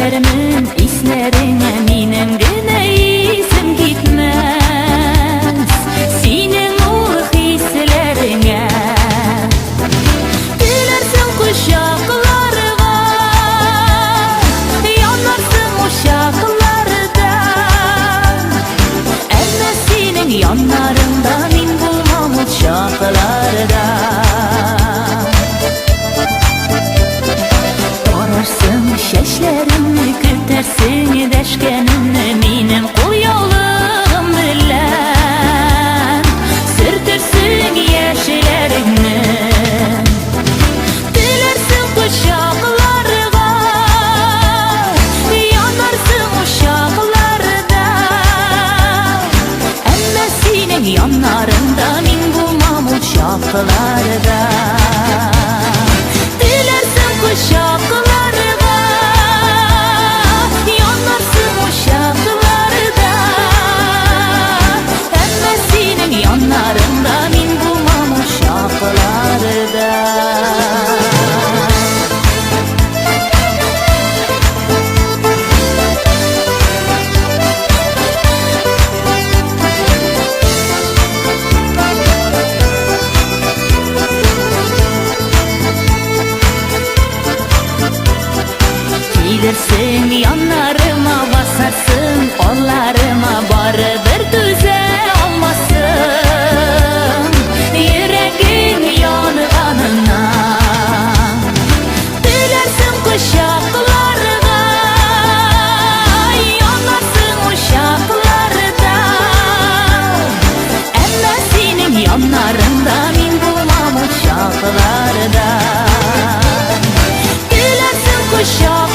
Сөйләрмен исләреңә, минем генә исем китмәс синең ул хисләреңә. Теләрсең кочакларга, янарсың учакларда. Әмма синең яннарыңда мин булмам ул чакларда. Тарарсың чәчләремне, көтәрсең дәшкәнемне, минем кулъяулыгым белән сөртерсең яшьләреңне. Теләрсең кочакларга, янарсың учакларда. Әмма синең яннарыңда мин булмам ул чакларда. Теләрсең кочакларга, янарсың учакларда. Әмма синең яннарыңда мин булмам ул чакларда. Килерсең яннарыма, басарсың алларыма, барыбер түзә алмассың йөрәгең янганына. Теләрсең кочакларга, янарсың учакларда. Әмма синең яннарыңда мин булмам ул чакларда. Теләрсең кочакларга,